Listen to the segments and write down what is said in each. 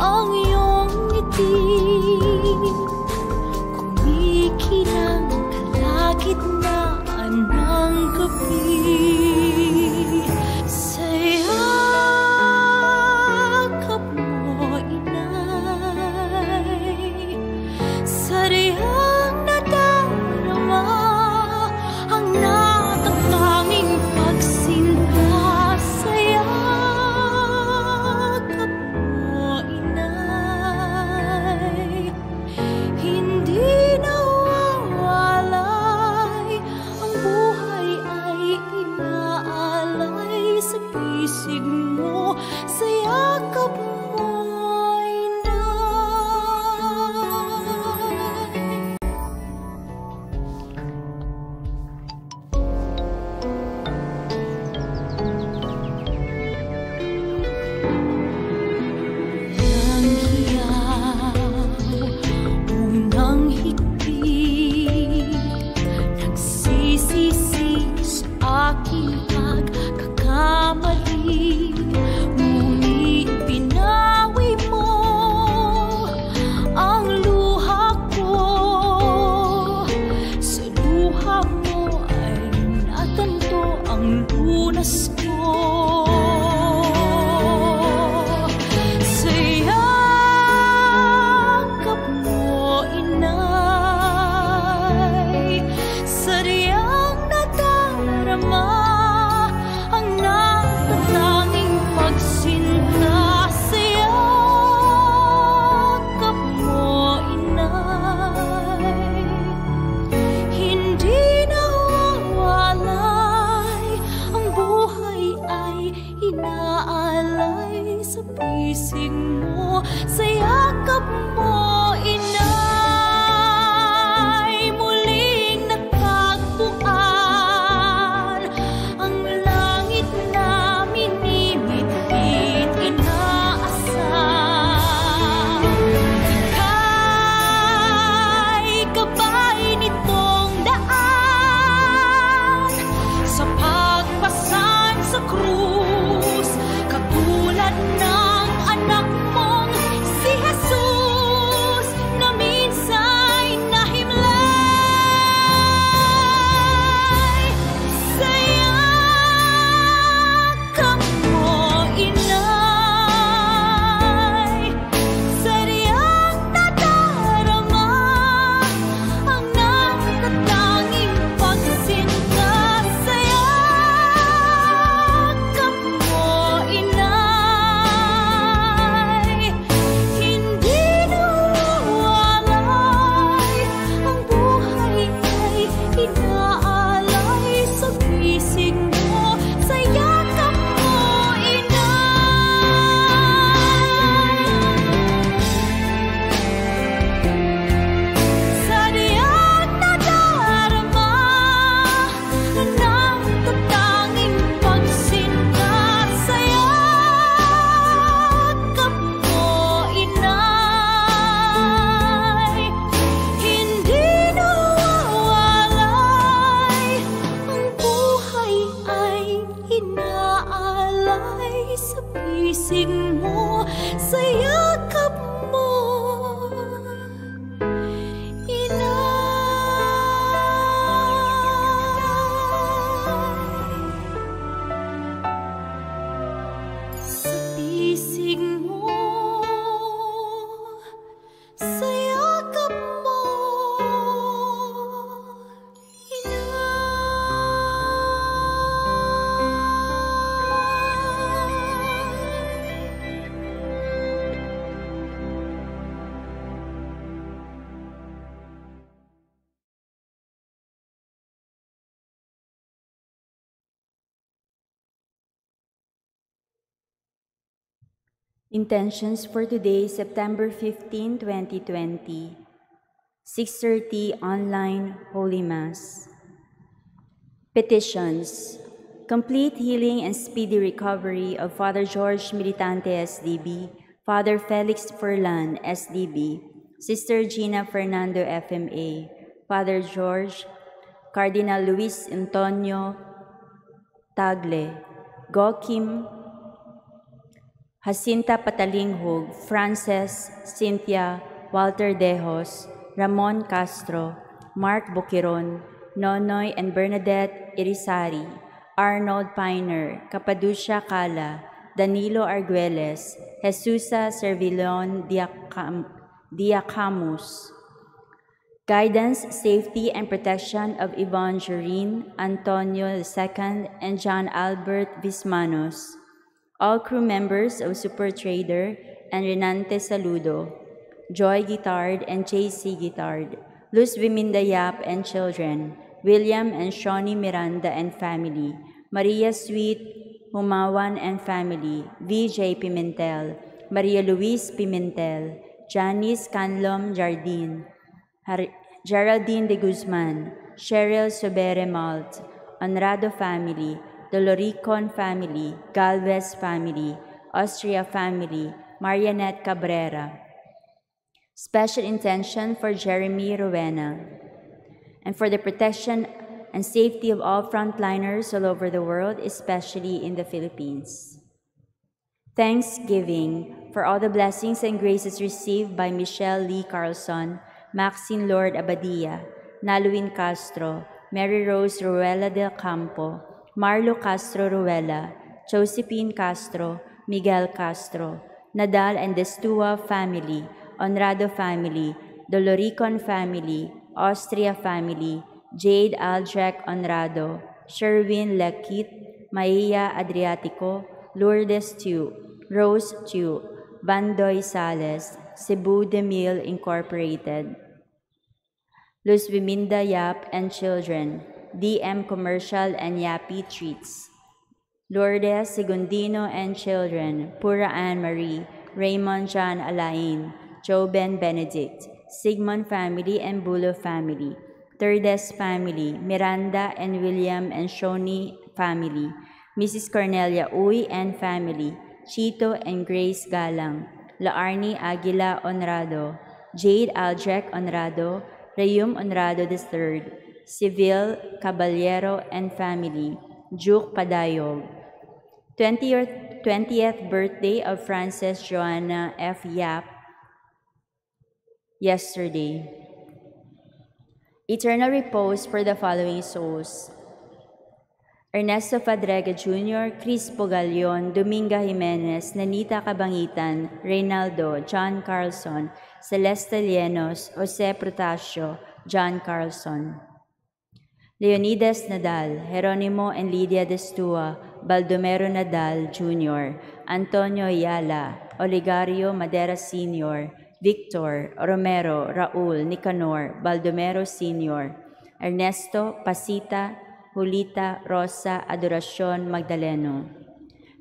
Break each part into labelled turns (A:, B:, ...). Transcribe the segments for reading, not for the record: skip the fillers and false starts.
A: Ang iyong ngiti, kumikinang kalagitnaan ng gabi. Sa yakap mo, inay, sadyang nadarama ang natatanging pagsinta. Sa yakap mo, inay, hindi nawawalay ang buhay ay inaalay sa bisig mo, sa yakap mo, inay. Unang hiyaw, unang higpit, nagsisisi sa aking pagkakamali. Ngunit pinawi mo ang luha ko. Sa luha mo ay natanto ang lunas ko. Sa yakap mo, inay, sadyang nadarama ang natatanging pagsinta. Sa yakap mo, inay, hindi nawawalay ang buhay ay inaalay sa bisig mo, sa yakap mo, inay. Muling natagpuan ang langit na minimithit, inaasam. Ika'y gabay nitong daan sa pagpasan sa krus, katulad ng anak mong si Jesus na minsa'y nahimlay. Sa yakap mo, inay, sadyang nadarama ang natatanging pagsinta. Sa yakap mo, inay, hindi nawawalay ang buhay ay inaalay sa bisig mo, sa yakap mo, inay. Sadyang nadarama ang natatanging pagsinta. Sa yakap mo, inay, hindi nawawalay ang buhay ay inaalay sa bisig mo, sa yakap mo, inay. Sa bisig mo, sa yakap mo, inay.
B: Intentions for today, September 15, 2020, 6:30 online Holy Mass. Petitions. Complete healing and speedy recovery of Father George Militante, SDB, Father Felix Furlan, SDB, Sister Gina Fernando, FMA, Father George, Cardinal Luis Antonio Tagle, Gokim Jacinta Patalinghug, Frances, Cynthia, Walter Dejos, Ramon Castro, Mark Bukiron, Nonoy and Bernadette Irisari, Arnold Piner, Capaducia Cala, Danilo Arguelles, Jesusa Servillon Diacamus. Guidance, safety, and protection of Yvonne Jurin, Antonio II, and John Albert Vismanos. All crew members of Super Trader and Renante Saludo, Joy Guitard and JC Guitard, Luz Viminda Yap and children, William and Shawnee Miranda and family, Maria Sweet Humawan and family, VJ Pimentel, Maria Luis Pimentel, Janice Canlom Jardine, Geraldine de Guzman, Cheryl Sobere Malt, Honrado family, Doloricon family, Galvez family, Austria family, Marianette Cabrera. Special intention for Jeremy Rowena and for the protection and safety of all frontliners all over the world, especially in the Philippines. Thanksgiving for all the blessings and graces received by Michelle Lee Carlson, Maxine Lord Abadia, Naluin Castro, Mary Rose Ruela del Campo, Marlo Castro Ruela, Josephine Castro, Miguel Castro, Nadal and Destua family, Honrado family, Doloricon family, Austria family, Jade Aldrech Honrado, Sherwin Lekit, Maia Adriatico, Lourdes Tew, Rose Tew, Bandoy Sales, Cebu Demil Incorporated, Luz Viminda Yap and children, DM Commercial and Yappy Treats, Lourdes Segundino and children, Pura Ann Marie, Raymond John Alain, Joben Benedict, Sigmund family and Bulo family, Terdes family, Miranda and William and Shoni family, Mrs. Cornelia Uy and family, Chito and Grace Galang, Laarni Aguila Honrado, Jade Aldrech Honrado, Rayum Honrado III, Civil Caballero and family, Duke Padayog. 20th birthday of Frances Joanna F. Yap yesterday. Eternal repose for the following souls: Ernesto Fadrega Jr., Crispo Galion, Dominga Jimenez, Nanita Cabangitan, Reynaldo, John Carlson, Celeste Llenos, Jose Protasio, John Carlson. Leonidas Nadal, Geronimo and Lydia Destua, Baldomero Nadal Jr., Antonio Ayala, Oligario Madera Sr., Victor, Romero, Raul, Nicanor, Baldomero Sr., Ernesto, Pasita, Julita, Rosa, Adoracion, Magdaleno.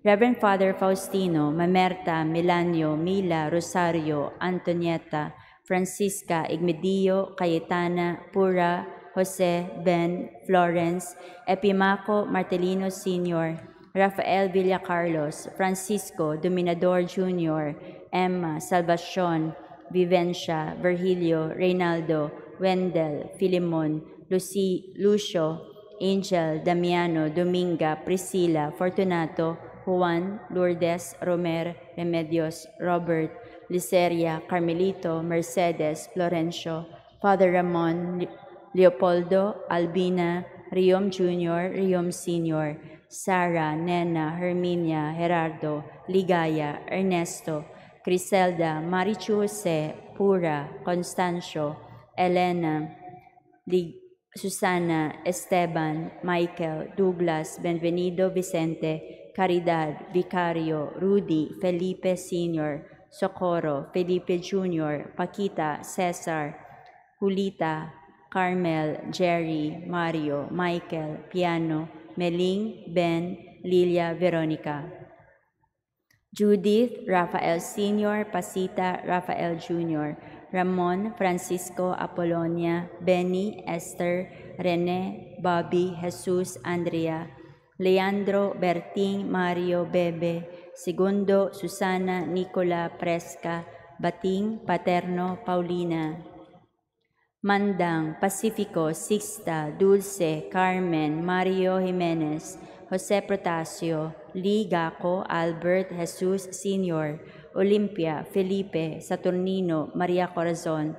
B: Reverend Father Faustino, Mamerta, Melanio, Mila, Rosario, Antonieta, Francisca, Igmedio, Cayetana, Pura, Jose, Ben, Florence, Epimaco, Martelino Sr., Rafael Villacarlos, Francisco, Dominador Jr., Emma, Salvacion, Vivencia, Virgilio, Reynaldo, Wendell, Filimon, Lucy, Lucio, Angel, Damiano, Dominga, Priscilla, Fortunato, Juan, Lourdes, Romer, Remedios, Robert, Liceria, Carmelito, Mercedes, Florencio, Father Ramon, Leopoldo, Albina, Riom Jr., Riom Sr., Sara, Nena, Herminia, Gerardo, Ligaya, Ernesto, Criselda, Marichu Jose, Pura, Constancio, Elena, Susana, Esteban, Michael, Douglas, Benvenido Vicente, Caridad, Vicario, Rudy, Felipe Sr., Socorro, Felipe Jr., Paquita, Cesar, Julita, Carmel, Jerry, Mario, Michael, Piano, Meling, Ben, Lilia, Veronica. Judith, Rafael Sr., Pasita, Rafael Jr., Ramon, Francisco, Apolonia, Benny, Esther, Rene, Bobby, Jesus, Andrea, Leandro, Berting, Mario, Bebe, Segundo, Susana, Nicola, Presca, Bating, Paterno, Paulina, Mandang, Pacifico, Sixta, Dulce, Carmen, Mario Jimenez, Jose Protasio, Lee Gaco, Albert, Jesus Sr., Olimpia, Felipe, Saturnino, Maria Corazon,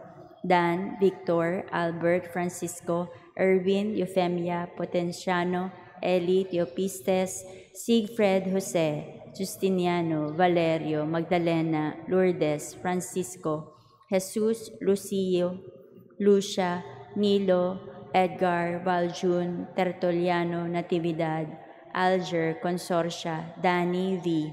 B: Dan, Victor, Albert, Francisco, Erwin, Eufemia, Potenciano, Eli, Teopistes, Siegfried, Jose, Justiniano, Valerio, Magdalena, Lourdes, Francisco, Jesus, Lucio, Lucia, Nilo, Edgar, Valjun, Tertuliano, Natividad, Alger, Consorcia, Danny V,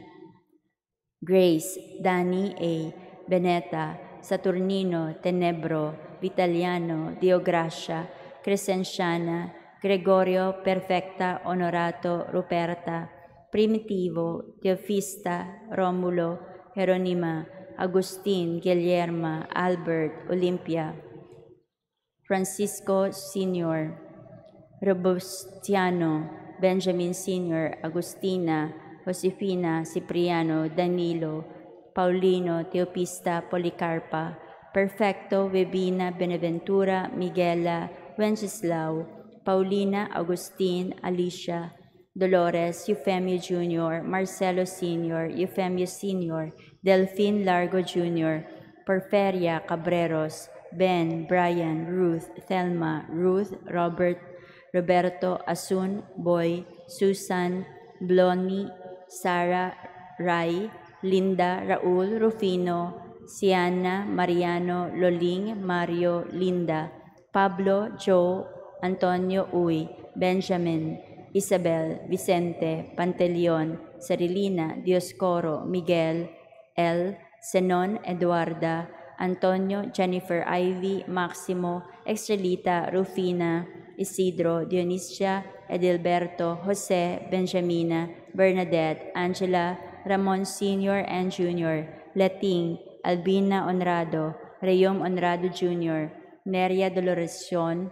B: Grace, Danny A, Beneta, Saturnino, Tenebro, Vitaliano, Diogracia, Crescenciana, Gregorio, Perfecta, Honorato, Ruperta, Primitivo, Teofista, Romulo, Jeronima, Agustin, Guillerma, Albert, Olimpia, Francisco Sr., Robustiano, Benjamin Sr., Agustina, Josefina, Cipriano, Danilo, Paulino, Teopista, Policarpa, Perfecto, Webina, Benaventura, Miguela, Wenceslao, Paulina, Agustin, Alicia, Dolores, Eufemio Jr., Marcelo Sr., Eufemio Sr., Delphine Largo Jr., Porferia Cabreros, Ben, Brian, Ruth, Thelma, Ruth, Robert, Roberto, Asun, Boy, Susan, Bloni, Sarah, Rai, Linda, Raul, Rufino, Siana, Mariano, Loling, Mario, Linda, Pablo, Joe, Antonio Uy, Benjamin, Isabel, Vicente, Pantaleon, Sarilina, Dioscoro, Miguel, L, Zenon, Eduarda, Antonio, Jennifer Ivy, Maximo, Excelita, Rufina, Isidro, Dionisia, Edilberto, Jose, Benjamina, Bernadette, Angela, Ramon Sr. and Jr., Leting, Albina Honrado, Rayom Honrado Jr., Neria Doloresion,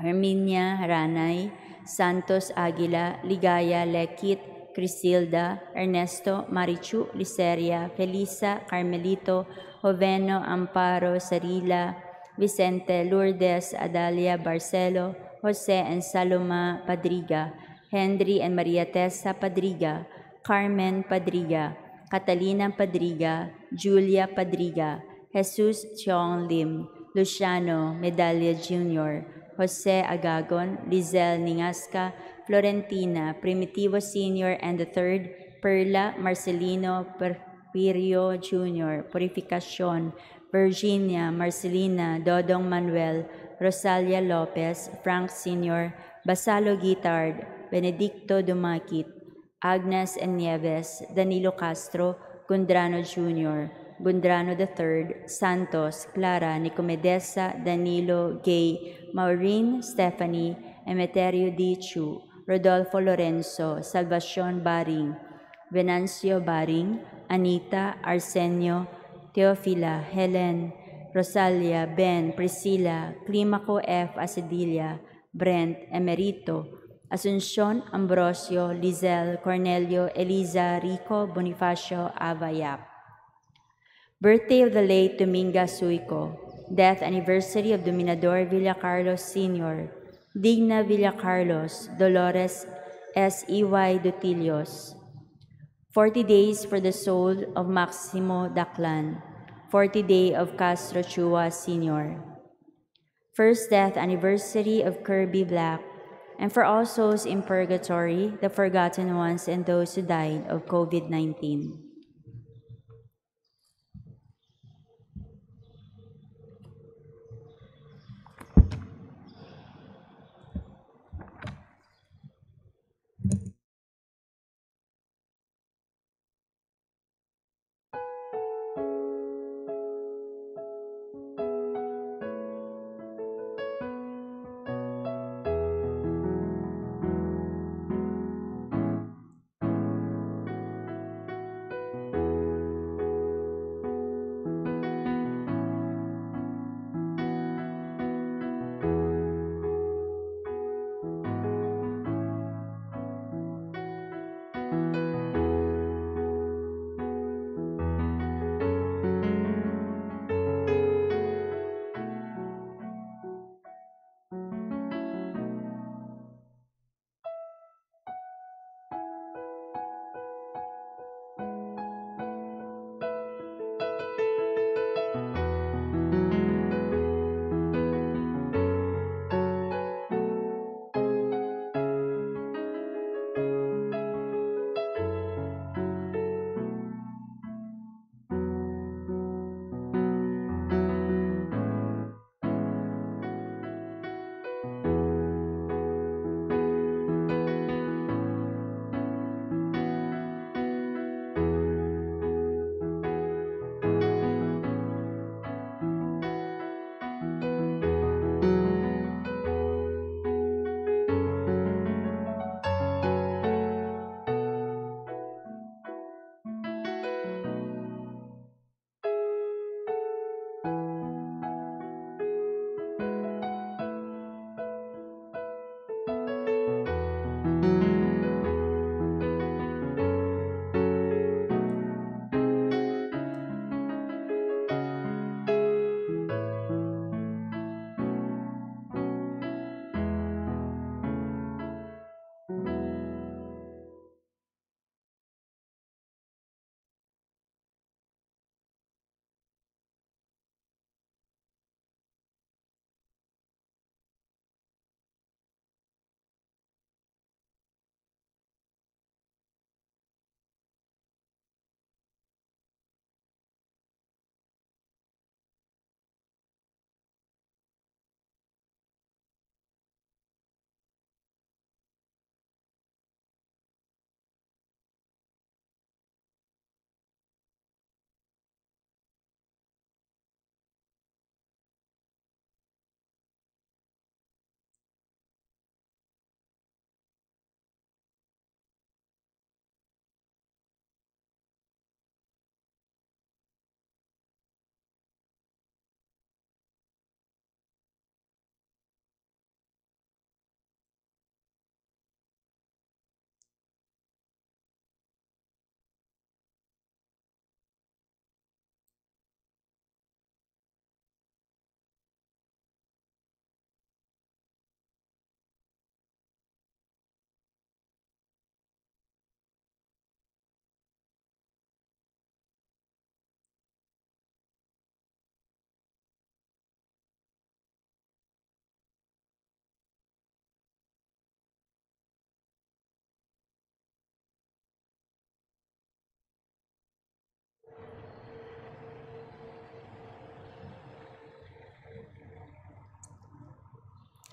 B: Herminia Ranay, Santos Aguila, Ligaya Lekit, Crisilda, Ernesto, Marichu, Liceria, Felisa, Carmelito, Joveno, Amparo, Sarila, Vicente, Lourdes, Adalia, Barcelo, Jose and Saloma Padriga, Henry and Maria Tessa Padriga, Carmen Padriga, Catalina Padriga, Julia Padriga, Jesus Cheong Lim, Luciano Medalla Jr., Jose Agagon, Lizelle Ningasca, Florentina, Primitivo Sr. and the Third, Perla, Marcelino, Porfirio Jr., Purificacion, Virginia, Marcelina, Dodong Manuel, Rosalia Lopez, Frank Sr., Basalo Guitard, Benedicto Dumakit, Agnes and Nieves, Danilo Castro, Gondrano Jr., Gondrano III, Santos, Clara, Nicomedesa, Danilo, Gay, Maureen, Stephanie, Emeterio D. Chu, Rodolfo Lorenzo, Salvacion Baring, Venancio Baring, Anita, Arsenio, Teofila, Helen, Rosalia, Ben, Priscilla, Climaco F. Asedilla, Brent, Emerito, Asuncion, Ambrosio, Lizelle, Cornelio, Eliza, Rico, Bonifacio, Avayap. Birthday of the late Dominga Suico, death anniversary of Dominador Villacarlos Sr., Digna Villacarlos, Dolores S. E. Y. Dutilios. 40 days for the soul of Maximo Daclan, 40 day of Castro Chua Sr. First death anniversary of Kirby Black, and for all souls in purgatory, the forgotten ones and those who died of COVID-19.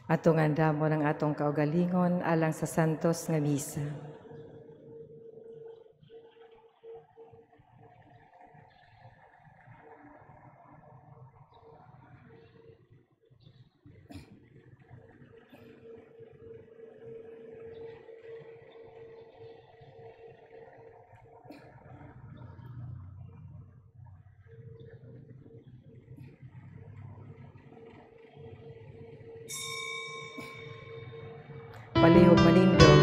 C: Atong andamon ang atong kaugalingon alang sa santos nga misa. Palihog manindog.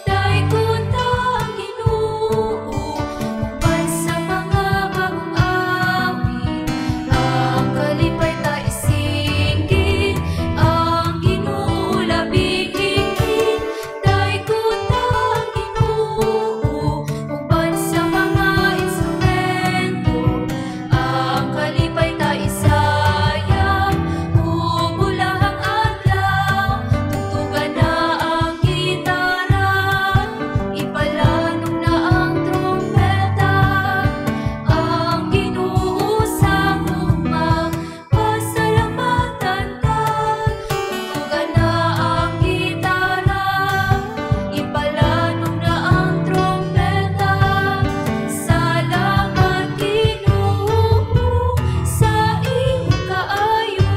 A: Daygon ta ang Ginoo uban sa mga bagong awit, ang kalipay ta isinggit, ang Ginoo labing higit. Daygon ta ang Ginoo uban sa mga instrumento, ang kalipay ta isayang ug ulahang adlaw. Tugtugan na ang gitara, ipalanog na ang trumpeta, ang Ginoo sa gugma, pasalamatan ta. Tugtugan na ang gitara, ipalanog na ang trumpeta, salamat Ginoo sa imong kaayo.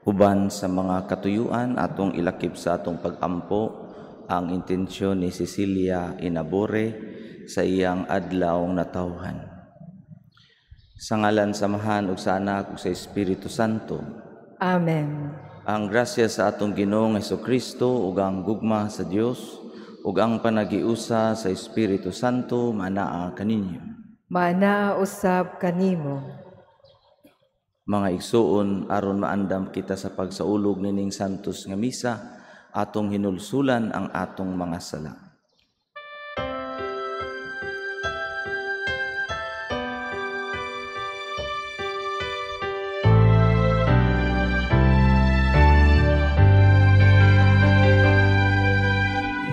D: Uban sa mga katuyuan atong ilakip sa atong pag-ampo ang intensyon ni Cecilia Inabore sa iyang adlaw natawhan. Sa ngalan sa Amahan ug sa Anak ug sa Espiritu Santo.
C: Amen.
D: Ang grasya sa atong Ginoong Hesukristo ug ang gugma sa Dios ug ang panagiusa sa Espiritu Santo manaa kaninyo.
C: Manaa usab kanimo.
D: Mga igsuon, aron maandam kita sa pagsaulog nining santos nga misa, atong hinulsulan ang atong mga sala.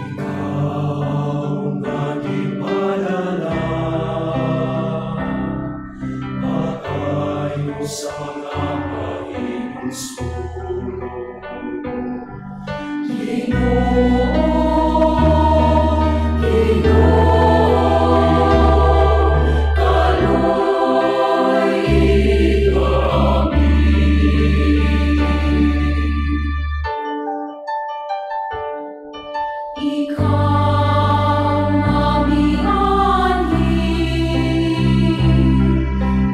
E: Ikaw nga gipadala paayo sa mga pahinulsulo. Ginoo, Ginoo, kaluoy kami.
A: Ikaw mamianhi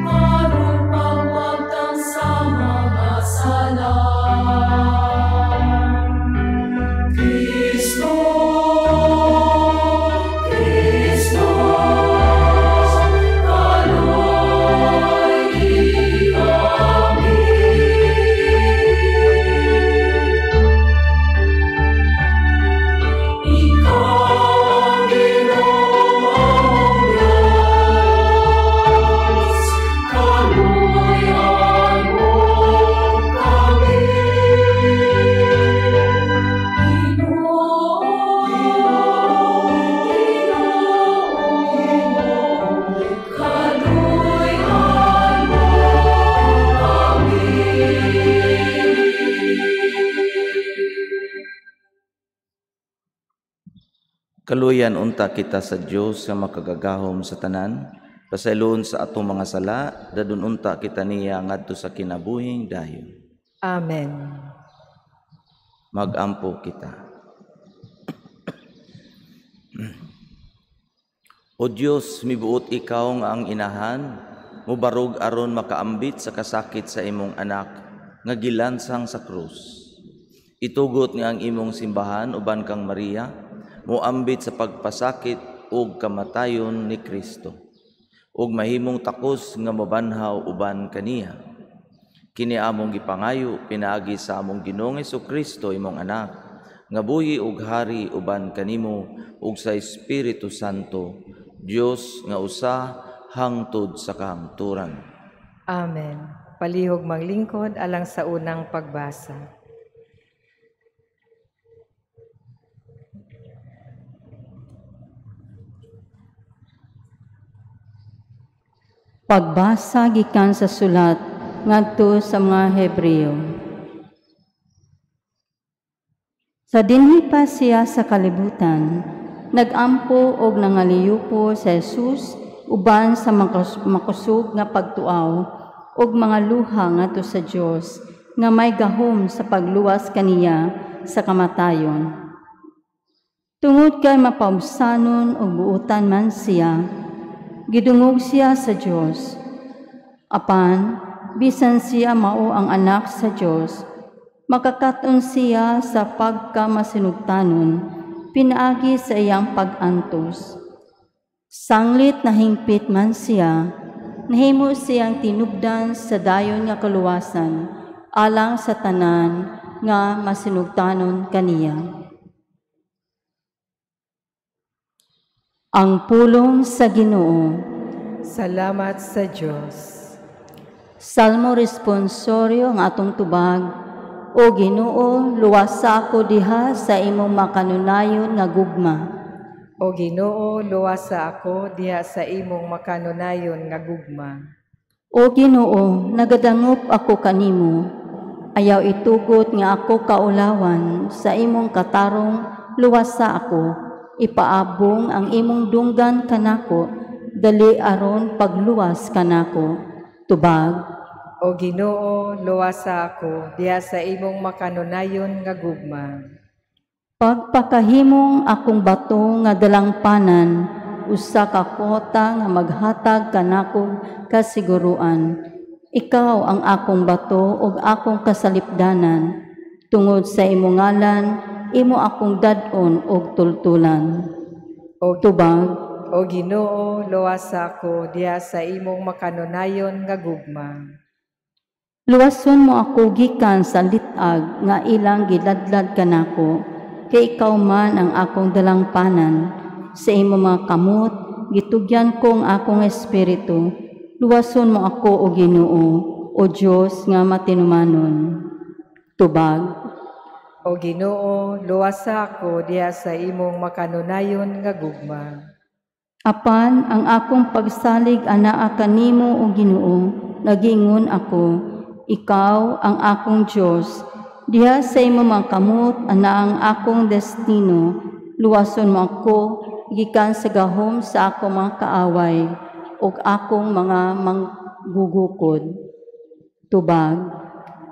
A: aron pagwagtang sa mga sala.
E: Kristo, Kristo, kaluoy kami. Ikaw ang Ginoong Diyos, kaluoyan mo kami.
A: Ginoo, Ginoo, kaluoyan mo kami.
D: Kaluyan unta kita sa Dios nga makagagahom sa tanan, pasayloon sa atong mga sala, dadon unta kita niya ngadto sa kinabuhing dayon.
C: Amen.
D: Magampo kita. O Dios, mibuot ikaw nga ang inahan, mubarog aron makaambit sa kasakit sa imong anak nga gilansang sa krus. Itugot nga ang imong simbahan uban kang Maria, moambit sa pagpasakit ug kamatayon ni Kristo, ug mahimong takos nga mabanhaw uban kaniya. Kini among gipangayo pinaagi sa among Ginoong Hesukristo imong anak, nga buhi ug hari uban kanimo ug sa Espiritu Santo, Dios nga usa hangtod sa kahangturan.
C: Amen. Palihog maglingkod alang sa unang pagbasa.
F: Pagbasa gikan sa sulat ngadto sa mga Hebreo. Sa dinhi pa siya sa kalibutan, nagampo og nangaliyupo sa Jesus uban sa makusog nga pagtuaw og mga luha ngadto sa Dios nga may gahom sa pagluwas kaniya sa kamatayon. Tungod kay mapaubsanon og buutan man siya, gidungog siya sa Dios. Apan, bisan siya mao ang anak sa Dios, makakaton siya sa pagkamasinugtanon, pinaagi sa iyang pag-antos. Sanglit nahingpit man siya, nahimo siyang tinubdan sa dayon nga kaluwasan, alang sa tanan nga masinugtanon kaniya. Ang pulong sa Ginoo.
C: Salamat sa Dios.
F: Salmo responsorio ang atong tubag. O Ginoo, luwasa ako diha sa imong makanunayon nga gugma.
C: O Ginoo, luwasa ako diha sa imong makanunayon nga gugma.
F: O Ginoo, nagadangop ako kanimo. Ayaw itugot nga ako kaulawan sa imong katarong, luwasa ako. Ipaabong ang imong dunggan kanako, dali aron pagluwas kanako. Tubag.
C: O Ginoo, luwasa ako diha sa imong makanunayon nga gugma.
F: Pagpakahimong akong bato nga dalangpanan, usa ka kota nga maghatag kanako kasiguruan. Ikaw ang akong bato ug akong kasalipdanan. Tungod sa imong ngalan, imo akong dad-on og tultulan.
C: O
F: tubag.
C: O Ginoo, luwasa ako diha sa imong makanunayon nga gugma.
F: Luwason mo ako gikan sa lit-ag nga ilang giladlad kanako, kay ikaw man ang akong dalangpanan. Sa imong mga kamot, gitugyan ko ang akong espiritu. Luwason mo ako, o Ginoo, o Dios nga matinumanon. Tubag.
C: O Ginoo, luwasa ako diha sa imong makanunayon nga gugma.
F: Apan ang akong pagsalig anaa kanimo, o Ginoo, nagingon ako, ikaw ang akong Dios. Diha sa imong mga kamot anaa ang akong destino. Luwason mo ako gikan sa gahom sa akong mga kaaway ug akong mga manggugukod. Tubag.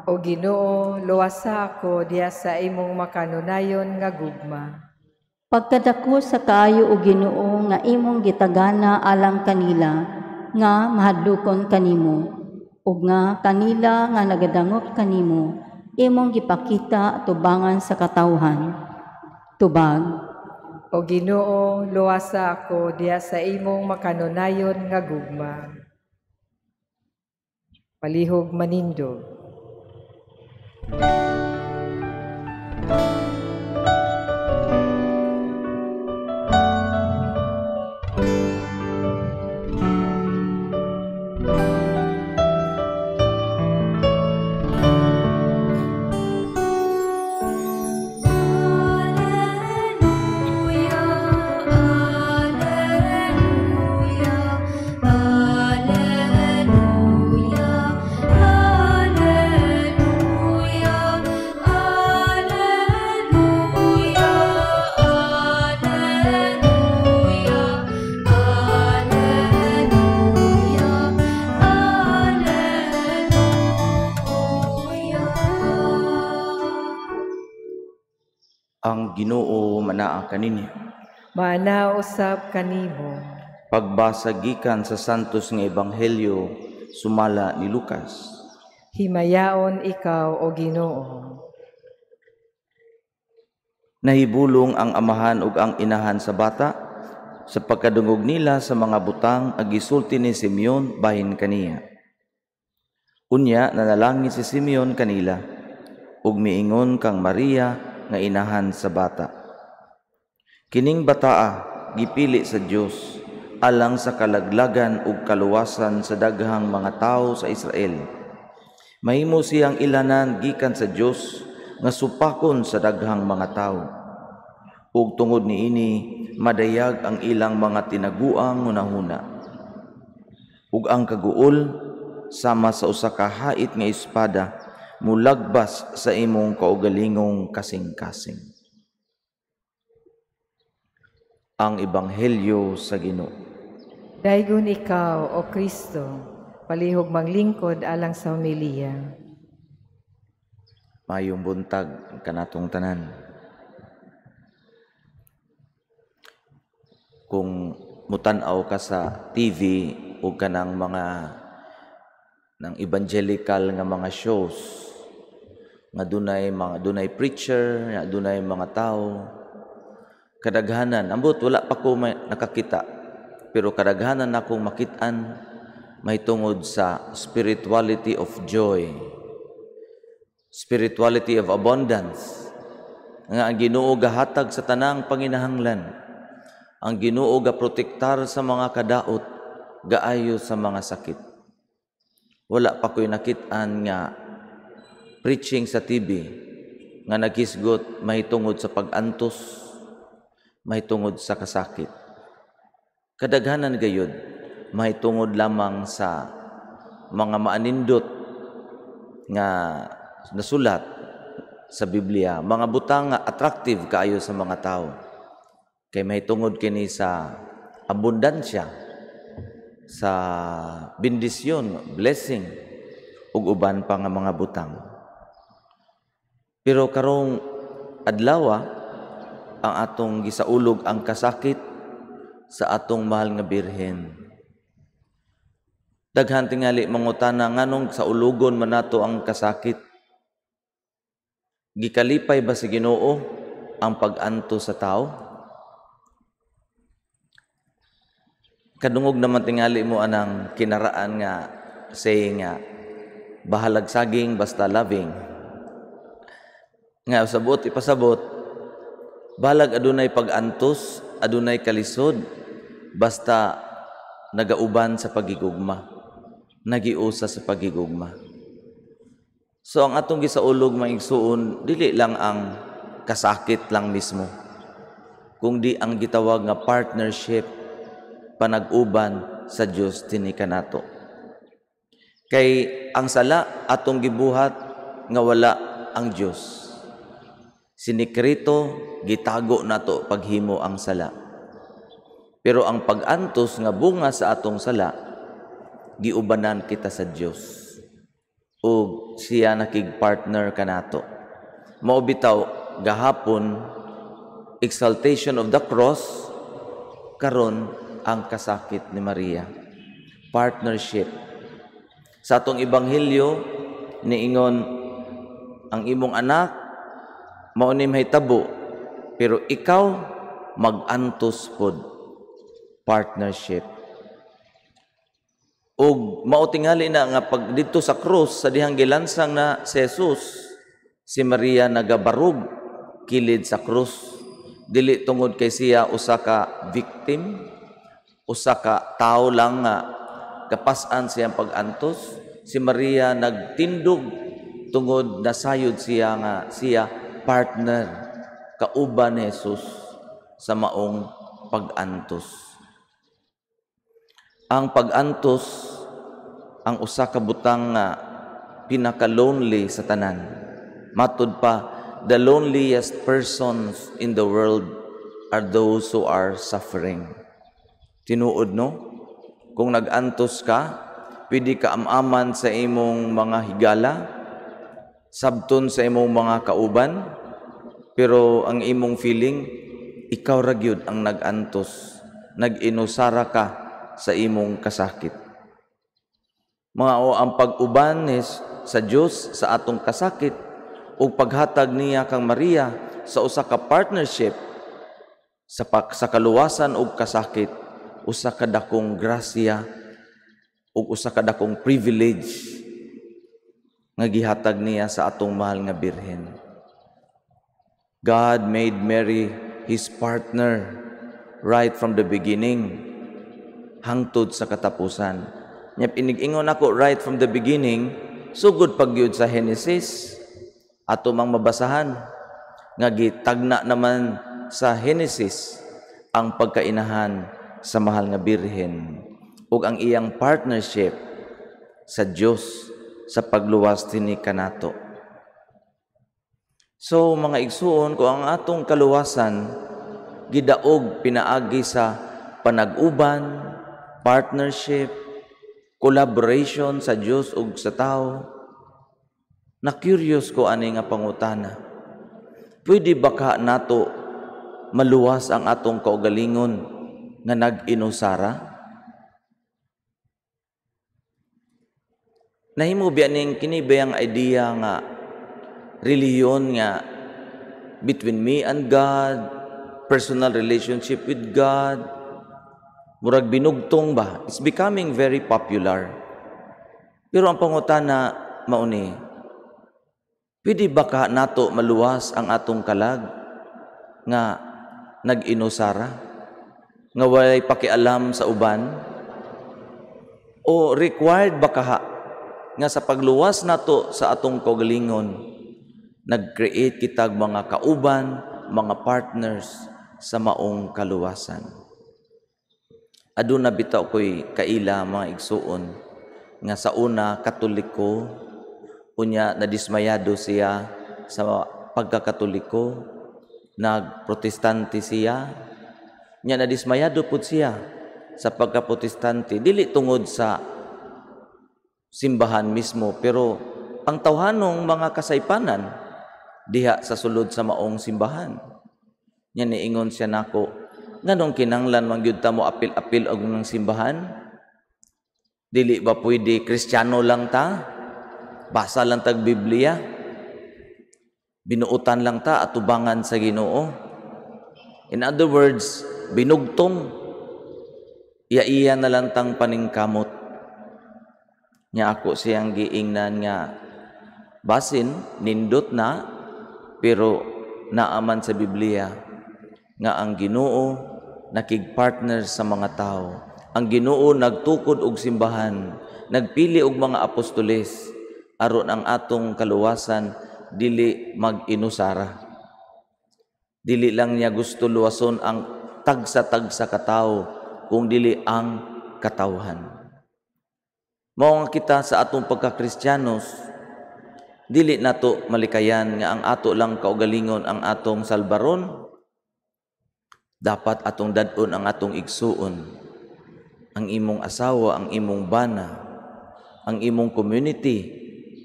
C: O Ginoo, luwasa ako diha sa imong makanunayon nga gugma.
F: Pagkadako sa kaayo, o Ginoo, nga imong gitagana alang kanila nga mahadlokon kanimo, ug nga kanila nga nagadangop kanimo, imong gipakita atubangan sa katawhan. Tubag.
C: O Ginoo, luwasa ako diha sa imong makanunayon nga gugma. Palihog manindog.
D: Ang Ginoo manaa kaninyo.
C: Maanaa usab kanimo.
D: Pagbasa gikan sa Santos nga Ebanghelyo sumala ni Lucas.
C: Himayaon ikaw, o Ginoo.
D: Nahibulong ang amahan ug ang inahan sa bata sa pagkadungog nila sa mga butang ang gisulti ni Simeon bahin kaniya. Unya nanalangin si Simeon kanila ug miingon kang Maria nga inahan sa bata. Kining bataa gipili sa Dios alang sa kalaglagan ug kaluwasan sa daghang mga tawo sa Israel. Mahimo siyang ilanan gikan sa Dios nga supakon sa daghang mga tawo. Ug tungod niini madayag ang ilang mga tinaguang hunahuna. Ug ang kaguol sama sa usa ka hait nga espada mulagbas sa imong kaugalingong kasing-kasing. Ang Ebanghelyo sa Ginoo.
C: Daygon ikaw, O Kristo, palihog maglingkod alang sa homilya.
D: Mayong buntag kanatong tanan. Kung mutan-aw ka sa TV o kanang mga ng evangelical nga mga shows nga dunay preacher, nga dunay mga tao, kadaghanan ambot wala pa ko nakakita, pero kadaghanan akong makit-an mahitungod sa spirituality of joy, spirituality of abundance, nga ang Ginoo gahatag sa tanang panginahanglan, ang Ginoo gaprotektar sa mga kadaot, gaayo sa mga sakit. Wala pa ko'y nakit-an nga preaching sa TV nga naghisgot mahitungod sa pag-antos, mahitungod sa kasakit. Kadaghanan gayud mahitungod lamang sa mga maanindot nga nasulat sa Biblia, mga butang nga attractive kaayo sa mga tao. Kay mahitungod kini sa abundansya, sa bendisyon, blessing, ug uban pa nga mga butang. Pero karong adlaw, ang atong gisaulog ang kasakit sa atong mahal nga Birhen. Daghan tingali mangutana nganong saulugon man nato ang kasakit. Gikalipay ba sa Ginoo ang pag-anto sa tao? Kadungog naman tingali mo anang kinaraan nga saying nga bahalag saging basta loving. Nga sabot ipasabot, bahalag adunay pag-antos, adunay kalisod, basta nagauban sa pagigugma, nagiusa sa pagigugma. So ang atong gisaulog maigsuon, dili lang ang kasakit lang mismo, kung di ang gitawag nga partnership, panag-uban sa Dios tinika nato. Kay ang sala atong gibuhat nga wala ang Dios. Sinikrito gitago nato paghimo ang sala. Pero ang pag-antos nga bunga sa atong sala, giubanan kita sa Dios. Ug siya nakig-partner kanato. Mao bitaw gahapon exaltation of the cross, karon ang kasakit ni Maria. Partnership. Sa atong ebanghelyo niingon ang imong anak mao ni mahitabo, pero ikaw mag-antos pod. Partnership. Ug mao tingali na nga pag didto sa krus sa dihang gilansang na si Jesus, si Maria nagabarog kilid sa krus. Dili tungod kay siya usa ka victim, usa ka tawo lang nga kapas-an siyang pag-antos. Si Maria nagtindog tungod nasayod siya nga siya partner, kauban ni Jesus sa maong pag-antos. Ang pag-antos ang usa ka butang nga pinaka-lonely sa tanan. Matud pa, the loneliest persons in the world are those who are suffering. Tinuod, no? Kung nag-antos ka, pwede ka amaman sa imong mga higala, sabton sa imong mga kauban, pero ang imong feeling, ikaw ra gyud ang nag-antos, nag-inusara ka sa imong kasakit. Mga o ang pag-uban sa Dios sa atong kasakit ug paghatag niya kang Maria sa usa ka partnership sa kaluwasan ug kasakit, usa ka dakong grasya ug usa ka dakong privilege nga gihatag niya sa atong mahal nga Birhen. God made Mary his partner right from the beginning hangtod sa katapusan. Nya inig-ingon ako right from the beginning, sugod pag gyud sa Genesis ato mang mabasahan nga gitagna naman sa Genesis ang pagkainahan sa mahal nga Birhen ug ang iyang partnership sa Dios sa pagluwas dinhi kanato. So mga igsuon, kung ang atong kaluwasan gidaog pinaagi sa panag-uban, partnership, collaboration sa Dios ug sa tao, na curious ko ani nga pangutana. Pwede ba ka nato maluwas ang atong kaugalingon nga nag-inusara? Nahimo biya ning kini ba ang idea nga relihiyon nga between me and God, personal relationship with God, murag binugtong ba? It's becoming very popular. Pero ang pangutana mauni, pwede ba ka nato maluwas ang atong kalag nga nag-inusara, nga walay pakialam sa uban? O required ba kaha nga sa pagluwas nato sa atong kaugalingon, nag-create kitag mga kauban, mga partners sa maong kaluwasan? Aduna bitaw ko'y kaila mga igsuon nga sa una Katoliko, unya nadismayado siya sa pagkakatoliko, nagprotestante siya, nya nadismayado pud siya sa pagkaprotestante, dili tungod sa simbahan mismo, pero ang tawhanong mga kasaypanan diha sa sulod sa maong simbahan. Nya niingon siya nako, nganong kinanglan man gyud ta mo apil-apil og ng simbahan? Dili ba pwede Kristiyano lang ta? Basa lang tag Biblia? Binuotan lang ta atubangan sa Ginoo? In other words, binugtong, iya-iya na lang tang paningkamot. Nya ako siyang giingnan nga basin nindot na, pero naaman sa Biblia nga ang Ginoo nakig-partner sa mga tao. Ang Ginoo nagtukod og simbahan, nagpili og mga apostoles aron ang atong kaluwasan dili mag-inusara. Dili lang niya gusto luwason ang tagsa-tagsa ka tawo, kung dili ang katawhan. Mao nga kita sa atong pagkakristiyanos, dili nato malikayan nga ang ato lang kaugalingon ang atong salbaron. Dapat atong dad-on ang atong igsuon, ang imong asawa, ang imong bana, ang imong community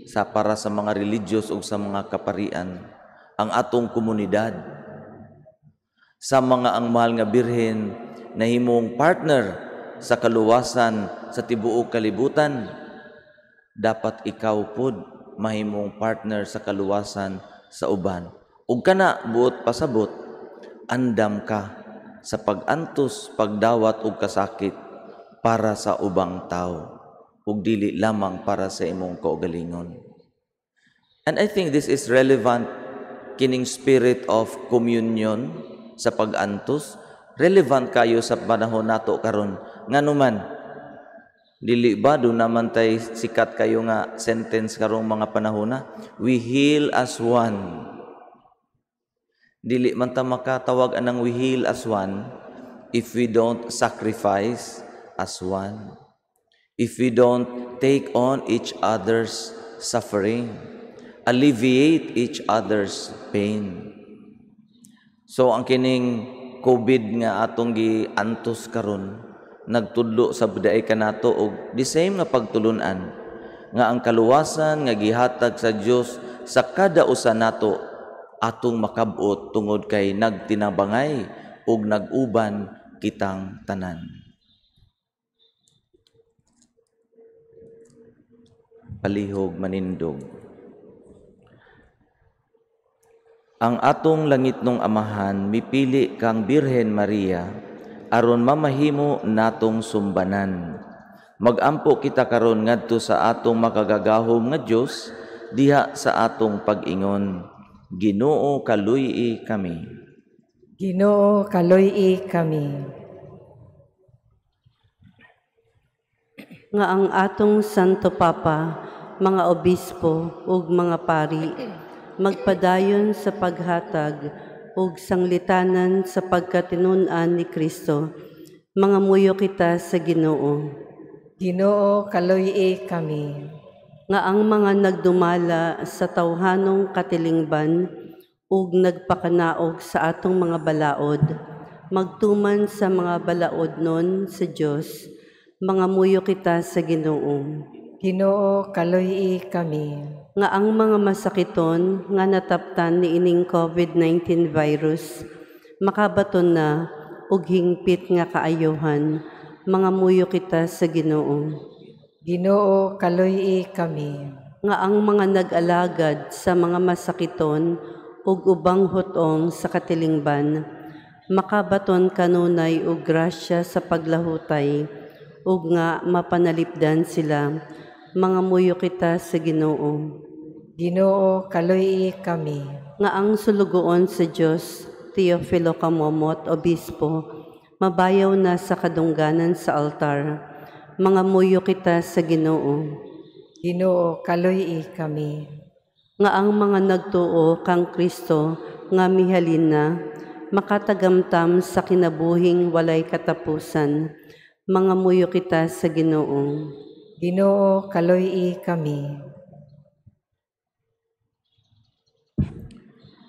D: sa para sa mga religious ug sa mga kaparian, ang atong komunidad. Sa mga ang mahal nga Birhen nahimong partner sa kaluwasan sa tibuok kalibutan, dapat ikaw pod mahimong partner sa kaluwasan sa uban. Ug kana buot pasabot, andam ka sa pag-antos, pagdawat ug kasakit para sa ubang tao, ug dili lamang para sa imong kaugalingon. And I think this is relevant kining spirit of communion sa pag-antos, relevant kayo sa panahon nato karon. Nganuman dili ba do naman tay sikat kayo nga sentence karong mga panahona, we heal as one. Dili man ta makatawag anang we heal as one if we don't sacrifice as one, if we don't take on each other's suffering, alleviate each other's pain. So ang kining COVID nga atong giantos karon nagtudlo sa buday kanato og the same nga pagtulunan nga ang kaluwasan nga gihatag sa Dios sa kada usa nato atong makab-ot tungod kay nagtinabangay ug nag-uban kitang tanan. Palihog manindog. Ang atong langitnong Amahan mipili kang Birhen Maria aron mamahimo natong sumbanan. Magampo kita karon ngadto sa atong makagagahom nga Dios diha sa atong pag-ingon. Ginoo, kaluy-i kami.
C: Ginoo, kaluy-i kami.
G: Nga ang atong Santo Papa, mga obispo ug mga pari, magpadayon sa paghatag ug sanglitanan sa pagkatinun-an ni Kristo. Mangamuyo kita sa Ginoo.
C: Ginoo, kaluy-i kami.
G: Nga ang mga nagdumala sa tawhanong katilingban ug nagpakanaog sa atong mga balaod, magtuman sa mga balaod nun sa Dios, mangamuyo kita sa Ginoo.
C: Ginoo, kaluy-i kami.
G: Nga ang mga masakiton nga nataptan niining COVID-19 virus, makabaton na og hingpit nga kaayohan, mangamuyo kita sa Ginoo.
C: Ginoo, kaluy-i kami.
G: Nga ang mga nag-alagad sa mga masakiton ug ubang hutong sa katilingban, makabaton kanunay og grasya sa paglahutay, ug nga mapanalipdan sila, mangamuyo kita sa Ginoo.
C: Ginoo, kaluy-i kami.
G: Nga ang sulugoon sa Dios, Teofilo Camomot, Obispo, mabayaw na sa kadungganan sa altar, mangamuyo kita sa Ginoo.
C: Ginoo, kaluy-i kami.
G: Nga ang mga nagtuo kang Kristo nga mihalin na, makatagamtam sa kinabuhing walay katapusan, mangamuyo kita sa Ginoo.
C: Ginoo, kaluy-i kami.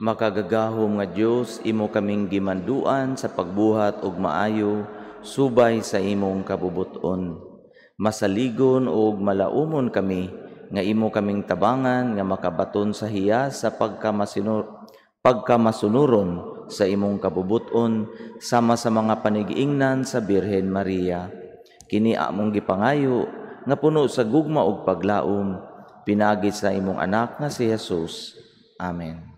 D: Makagagahom nga Dios, imo kaming gimanduan sa pagbuhat og maayo subay sa imong kabubuton. Masaligon og malaumon kami nga imo kaming tabangan nga makabaton sa hiyas sa pagkamasunuron sa imong kabubuton sama sa mga panigiingnan sa Birhen Maria. Kini among gipangayo nga puno sa gugma ug paglaom, pinaagi sa imong anak nga si Jesus. Amen.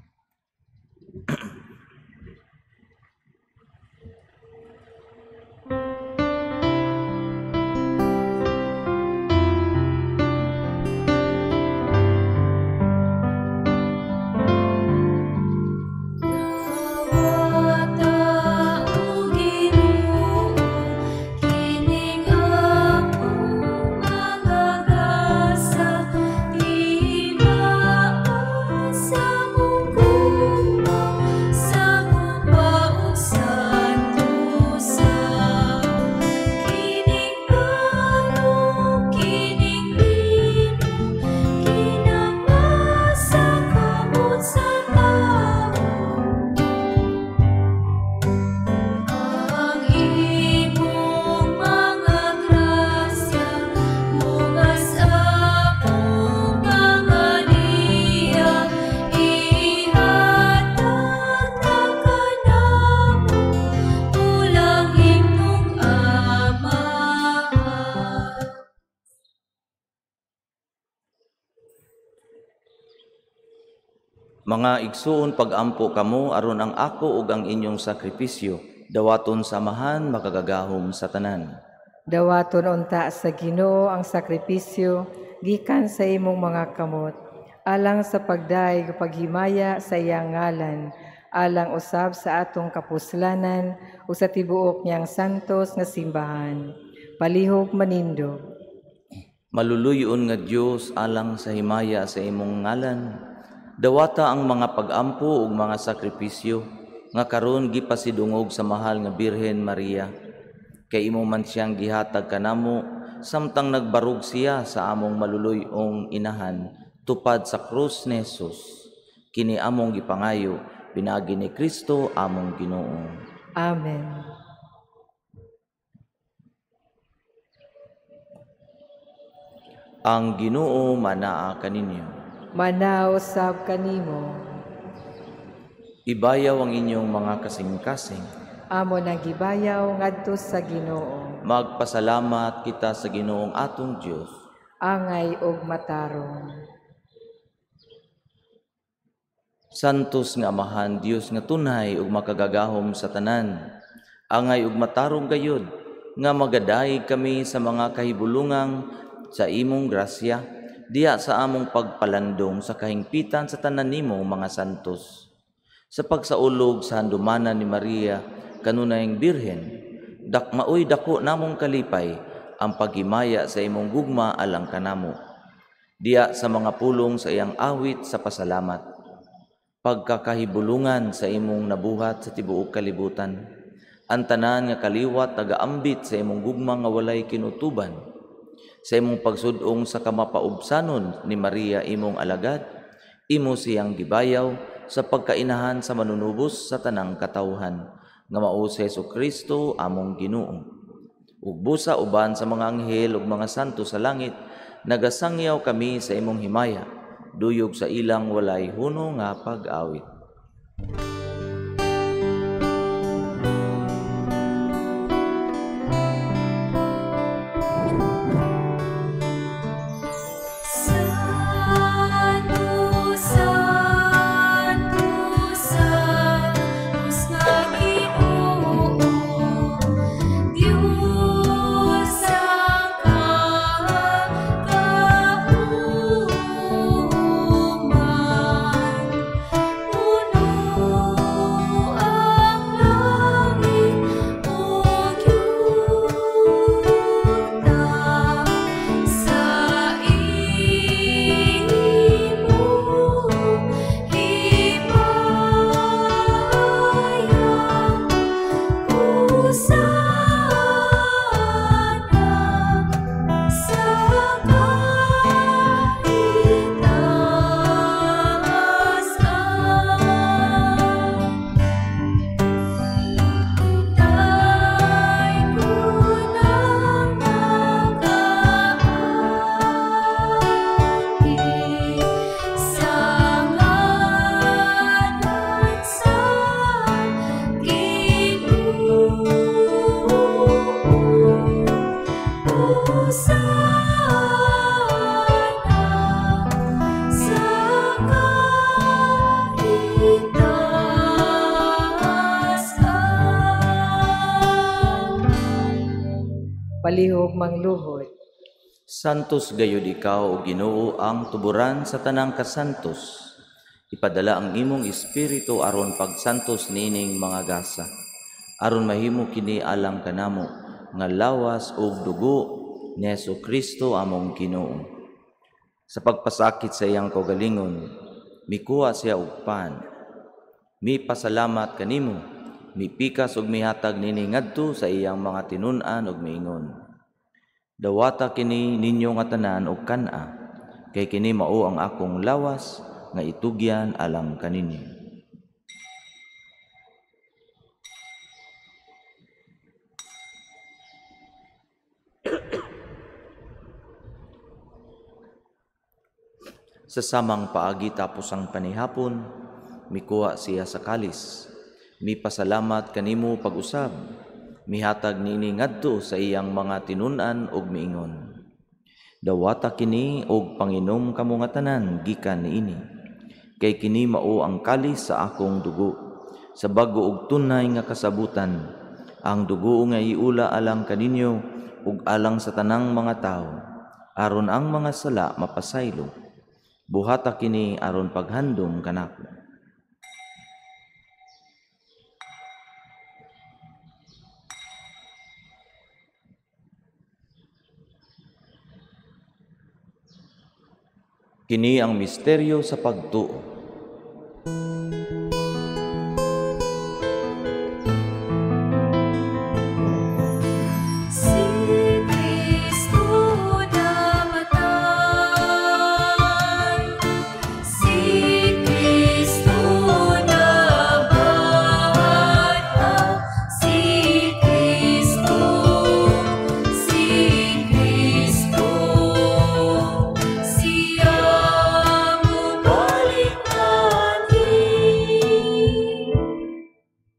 D: Mga igsuon, pag-ampo kamo aron ang ako ug ang inyong sakripisyo dawaton samahan makagagahom sa tanan.
C: Dawaton unta sa Ginoo ang sakripisyo gikan sa imong mga kamot, alang sa pagdayeg ug paghimaya sa iyang ngalan, alang usab sa atong kapuslanan ug sa tibuok niyang santos nga simbahan. Palihog manindog.
D: Maluluyon nga Dios, alang sa himaya sa imong ngalan, dawata ang mga pag-ampo ug mga sakripisyo nga karon gipasidungog sa mahal nga Birhen Maria. Kay imo man siyang gihatag kanamo samtang nagbarug siya sa among maluluy-ong inahan tupad sa krus ni Jesus. Kini among gipangayo pinaagi ni Kristo among Ginoo.
C: Amen.
D: Ang Ginoo manaa kaninyo.
C: Manaw sab kanimo.
D: Ibayaw ang inyong mga kasing-kasing.
C: Amo nang gibayaw ngadto sa Ginoo.
D: Magpasalamat kita sa Ginoong atong Dios.
C: Angay og matarong.
D: Santos nga Amahan, Dios nga tunay ug makagagahom sa tanan. Angay ug matarong gayud nga magadayeg kami sa mga kahibulungang sa imong grasya, diya sa among pagpalandong sa kahingpitan sa tanan nimo mga santos. Sa pagsaulog sa handumanan ni Maria, kanunayng Birhen, maoy dako namong kalipay ang paghimaya sa imong gugma alang kanamo. Diya sa mga pulong sa iyang awit sa pasalamat, pagkakahibulungan sa imong nabuhat sa tibuok kalibutan, ang tanan nga kaliwat nagaambit sa imong gugma nga walay kinutuban. Sa imong pagsudong sa kamapaubsanon ni Maria imong alagad, imo siyang gibayaw sa pagkainahan sa manunubos sa tanang katawhan, nga mao si Hesukristo among Ginoo. Ug busa uban sa mga anghel ug mga santo sa langit, nagasangyaw kami sa imong himaya, duyog sa ilang walay huno nga pag-awit.
C: Palihog mangluhod.
D: Santos gayud ikaw, o Ginoo, ang tuburan sa tanang kasantos. Ipadala ang imong espiritu aron pagsantos niining mga gasa, aron mahimo kini alang kanamo nga lawas ug dugo ni Hesukristo among Ginoo. Sa pagpasakit sa iyang kaugalingon, mikuha siya og pan, mipasalamat kanimo, mipikas ug mihatag nini ngadto sa iyang mga tinun-an ug miingon, dawata kini ninyo nga tanan og kan-a, kay kini mao ang akong lawas nga itugyan alang kaninyo. Sa samang paagi tapos ang panihapon, mikuha siya sa kalis, mipasalamat kanimo pag-usab, mihatag niini ngadto sa iyang mga tinun-an ug miingon, dawata kini og panginom kamo nga tanan gikan niini, kay kini mao ang kalis sa akong dugo, sa bag-o ug tunay nga kasabutan, ang dugo nga iula alang kaninyo ug alang sa tanang mga tawo, aron ang mga sala mapasaylo. Buhata kini aron paghandom kanako. Kini ang misteryo sa pagtuo.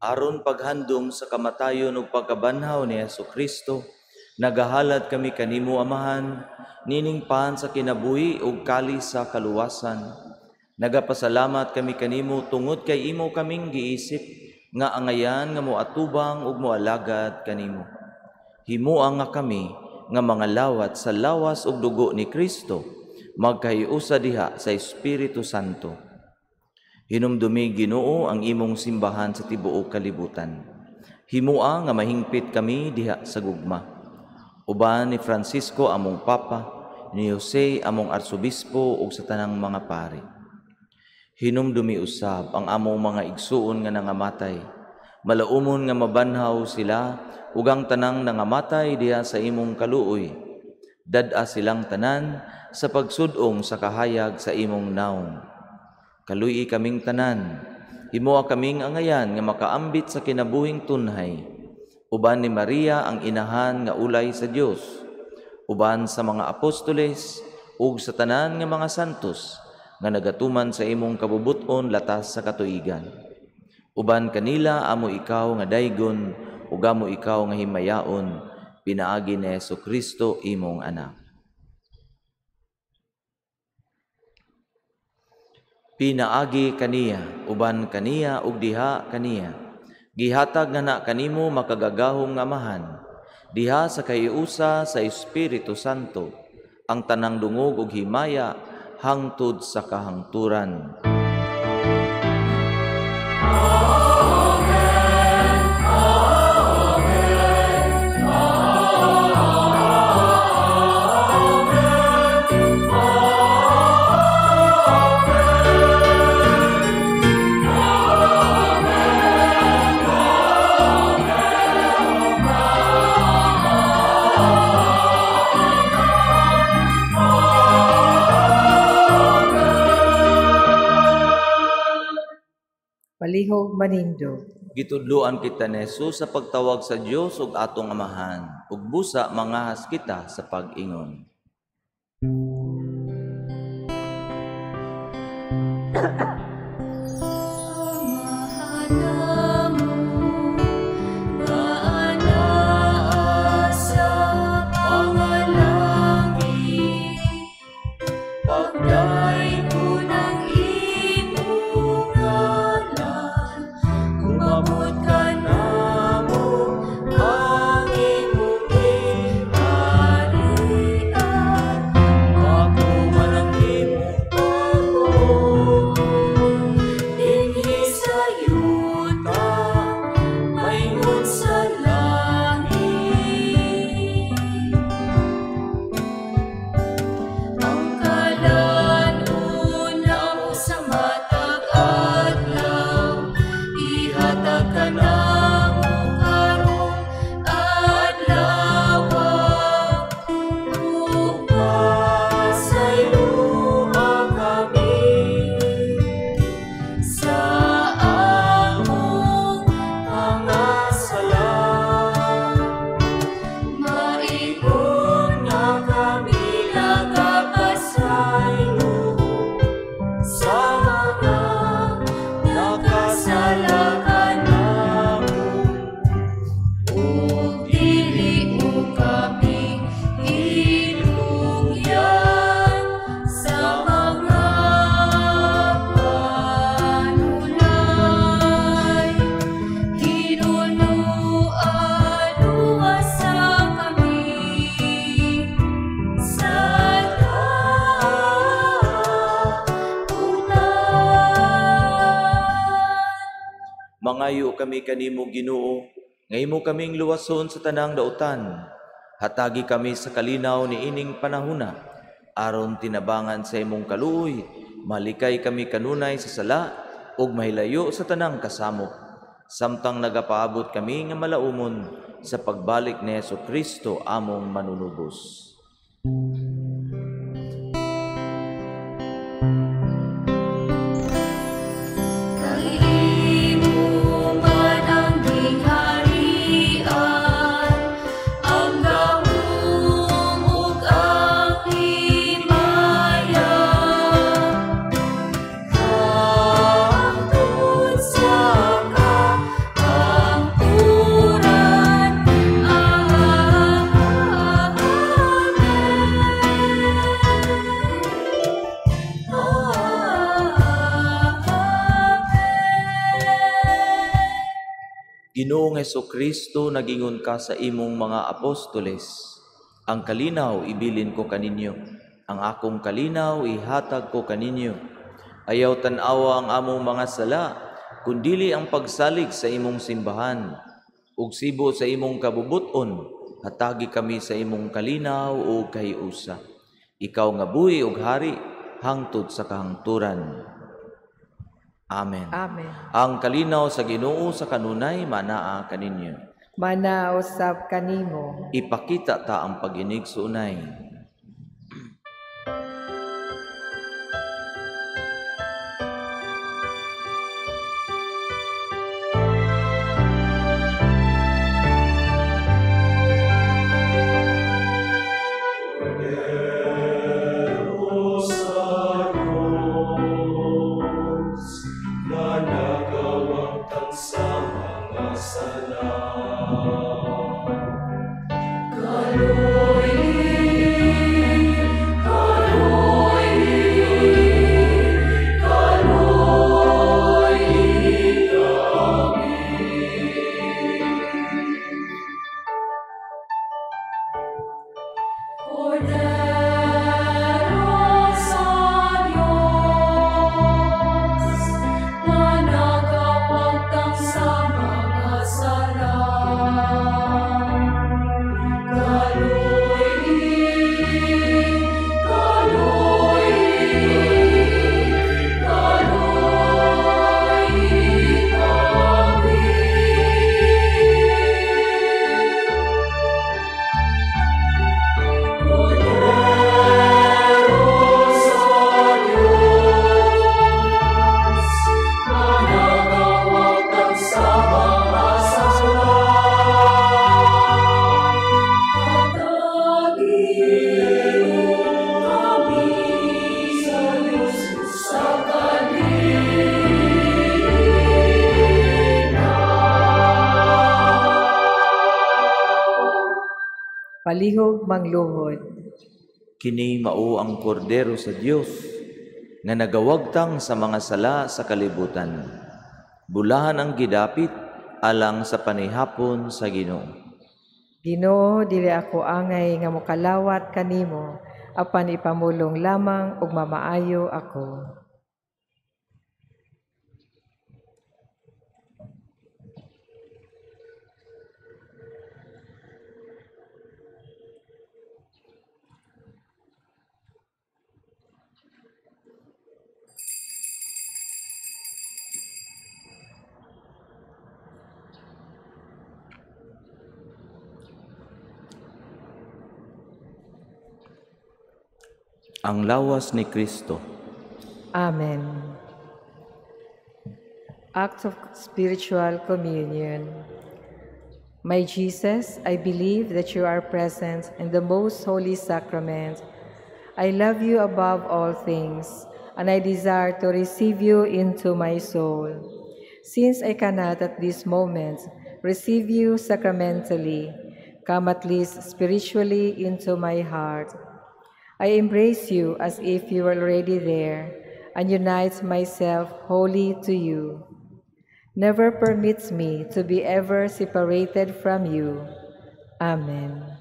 D: Aron paghandom sa kamatayon ug pagkabanhaw ni Hesukristo, nagahalad kami kanimo, Amahan, nining pan sa kinabuhi ug kalis sa kaluwasan. Nagapasalamat kami kanimo tungod kay imo kaming giisip nga angayan nga moatubang ug moalagad kanimo. Himoa nga kami nga mga lawat sa lawas ug dugo ni Kristo, magkahiusa diha sa Espiritu Santo. Hinumdumi, Ginoo, ang imong simbahan sa tibuok kalibutan. Himoa nga mahingpit kami diha sa gugma. Uban ni Francisco among Papa, ni Jose among Arsobispo ug sa tanang mga pari. Hinumdumi usab ang among mga igsuon nga nangamatay. Malaumon nga mabanhaw sila ug ang tanang nangamatay diha sa imong kaluoy. Dad-a silang tanan sa pagsudong sa kahayag sa imong nawong. Kaluy-i kaming tanan, himoa kaming angayan nga makaambit sa kinabuhing tunhay. Uban ni Maria ang inahan nga ulay sa Dios, uban sa mga apostoles ug sa tanan nga mga santos nga nagatuman sa imong kabubut-on latas sa katuigan. Uban kanila amo ikaw nga daygon ug amo ikaw nga himayaon, pinaagi ni Hesukristo imong anak. Pinaagi kaniya, uban kaniya ug diha kaniya, gihatag nga na kanimo makagagahom nga Amahan, diha sa kaiusa sa Espiritu Santo, ang tanang dungog ug himaya hangtod sa kahangturan.
E: Amen. Amen. Amen.
C: Palihog manindog.
D: Gitudloan kita ni Jesus sa pagtawag sa Dios ug atong Amahan, ug busa mangahas kita sa pag-ingon. Mangayo kami kanimo Ginoo, nga imo kaming luwason sa tanang dautan. Hatagi kami sa kalinaw ni ining panahuna, aron tinabangan sa imong kaluoy, malikay kami kanunay sa sala ug mahilayo sa tanang kasamok. Samtang nagapaabot kami nga malaumon sa pagbalik ni Hesukristo among manunubos. Ginoong Hesukristo, nagingon ka sa imong mga apostoles, ang kalinaw ibilin ko kaninyo, ang akong kalinaw ihatag ko kaninyo. Ayaw tan-awa ang among mga sala, kundili ang pagsalig sa imong simbahan. Ug sibo sa imong kabubuton, hatagi kami sa imong kalinaw o kahiusa. Ikaw nga buhi ug hari, hangtod sa kahangturan. Amen.
C: Amen.
D: Ang kalinaw sa Ginoo sa kanunay manaa kaninyo.
C: Manaa usab kanimo.
D: Ipakita ta ang pag-inig suunay.
C: Palihog mangluhod.
D: Kini mao ang kordero sa Dios nga nagawagtang sa mga sala sa kalibutan. Bulahan ang gidapit alang sa panihapon sa Ginoo.
C: Ginoo, dili ako angay nga mokalawat kanimo, apan ipamulong lamang ug mamaayo ako.
D: Ang lawas ni Kristo.
C: Amen. Act of Spiritual Communion. My Jesus, I believe that you are present in the most holy sacrament. I love you above all things, and I desire to receive you into my soul. Since I cannot at this moment receive you sacramentally, come at least spiritually into my heart. I embrace you as if you were already there, and unite myself wholly to you. Never permit me to be ever separated from you. Amen.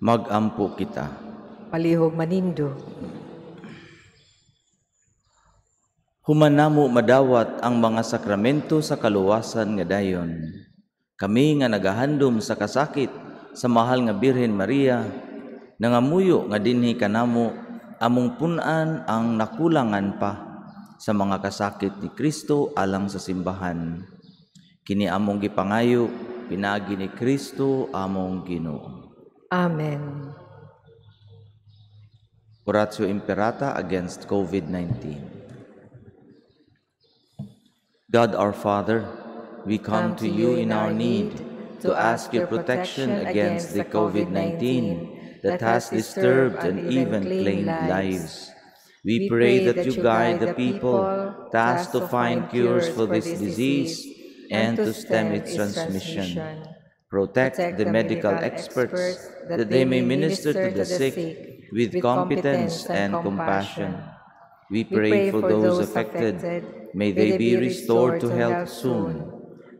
D: Magampo kita.
C: Palihog manindo.
D: Human namo madawat ang mga sakramento sa kaluwasan nga dayon. Kami nga nagahandom sa kasakit sa mahal nga Birhen Maria, nangamuyo nga dinhi kanamo among pun-an ang nakulangan pa sa mga kasakit ni Kristo alang sa simbahan. Kini among gipangayo pinaagi ni Kristo among Ginoo.
C: Amen.
D: Oratio Imperata against COVID-19. God our Father, we come to you in our need to ask your protection against the COVID-19 that has disturbed and even claimed lives. We pray that you guide the people tasked to find cures for this disease and to stem its transmission. Protect the medical experts that they may minister to the sick with competence and compassion. We pray for those affected. May they be restored to health soon.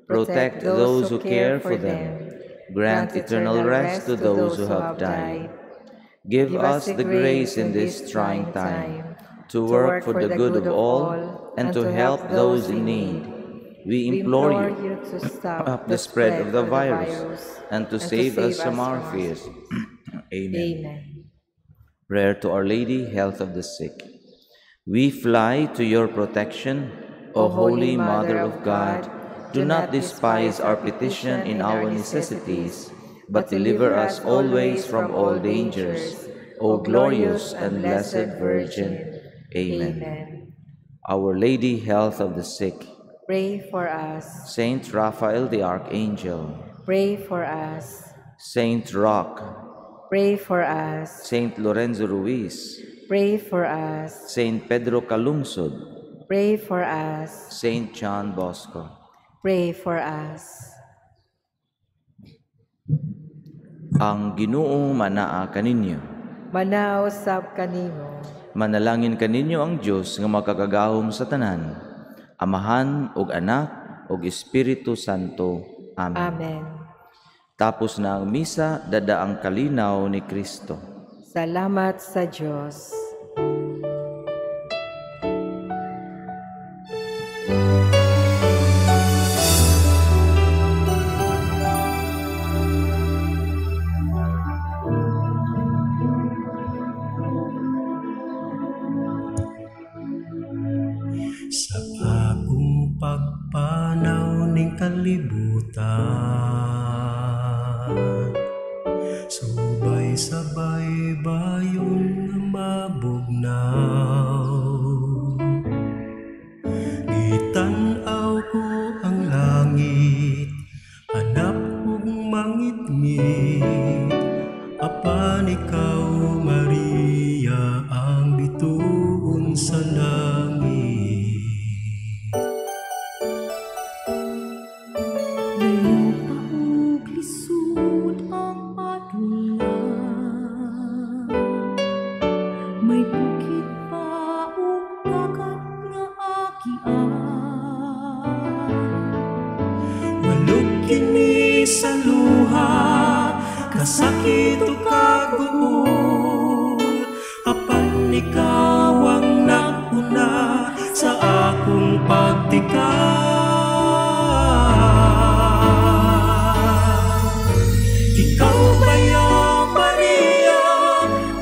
D: Protect those who care for them. Grant eternal rest to those who have died. Give us the grace in this trying time to work for the good of all and to help those in need. We implore you
C: to stop
D: the spread of the virus and to save us from our fears. Amen.
C: Amen.
D: Prayer to Our Lady, Health of the Sick. We fly to your protection, O Holy Mother of God. Do not despise our petition in our necessities, but deliver us always from all dangers, O glorious and blessed Virgin. Amen.
C: Amen.
D: Our Lady, health of the sick,
C: pray for us.
D: Saint Raphael the Archangel,
C: pray for us.
D: Saint Roch,
C: pray for us.
D: Saint Lorenzo Ruiz,
C: pray for us.
D: Saint Pedro Calungsod,
C: pray for us.
D: Saint John Bosco,
C: pray for us.
D: Ang Ginoo manaa kaninyo.
C: Manaw sab kanimo.
D: Manalangin kaninyo ang Dios nga makakagahom sa tanan, Amahan ug Anak ug Espiritu Santo. Amen.
C: Amen.
D: Tapos na ang misa, dada ang kalinaw ni Kristo.
C: Salamat sa Dios.
E: Sa akong pagpanaw ning kalibutan, subay-sabay bayon nga mabugnaw. Gitan-aw ko ang langit, hanap og mangitngit, apan ikaw, Maria, ang bituon sa langit.
A: Layo pa og lisod ang padulngan, may bukid pa ug dagat nga agian.
E: Walog kini sa luha, kasakit ug kaguol, apan ikaw ang nag-una sa akong pagtikan. Ikaw baya, Maria,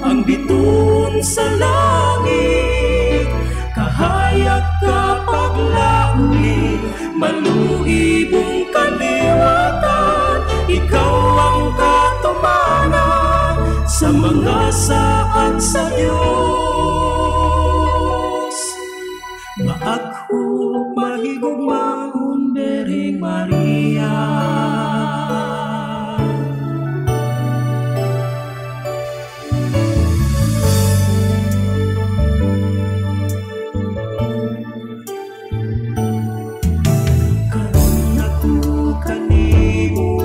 E: ang bituon sa langit, kahayag ka paglauli, maluibong kaliwatan. Ikaw ang katumanan sa mga saad sa Diyos. Maagho, mahigugmaon, Birheng Maria. Karon ako kanimo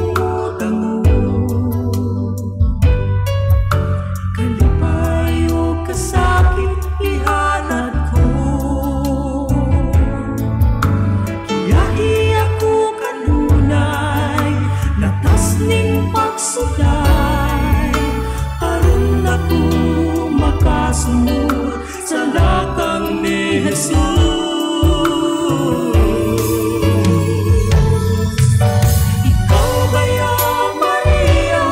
E: dangog, kalipay ug kasakit ihalad ko. Giyahi ako kanunay, latas ning pagsulay, aron ako makasunod sa lakang ni Jesus. Ikaw baya, Maria,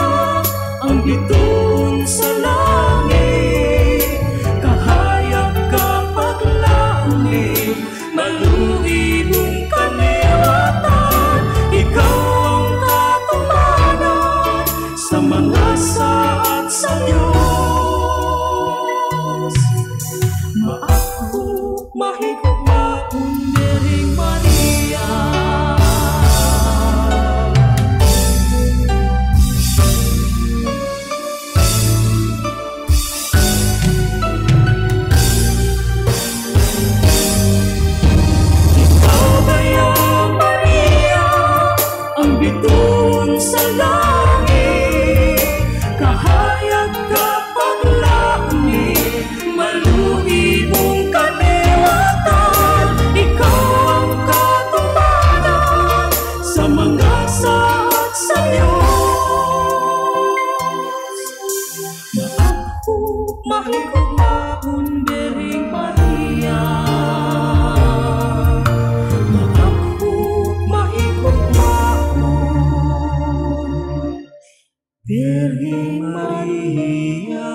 E: ang bituon sa langit, kahayag ka paglauli, maluibong kaliwatan. Ikaw ang katumanan sa mga saad sa Diyos. Maagho, mahigugmaon, Birheng Maria. Ikaw baya, Maria, ang bituon sa langit, kahayag ka paglauli, maluibong kaliwatan. Ikaw ang katumanan sa mga saad sa Diyos. Maagho, mahigugmaon, Birheng Maria. Maagho, mahigugmaon, Birheng Maria.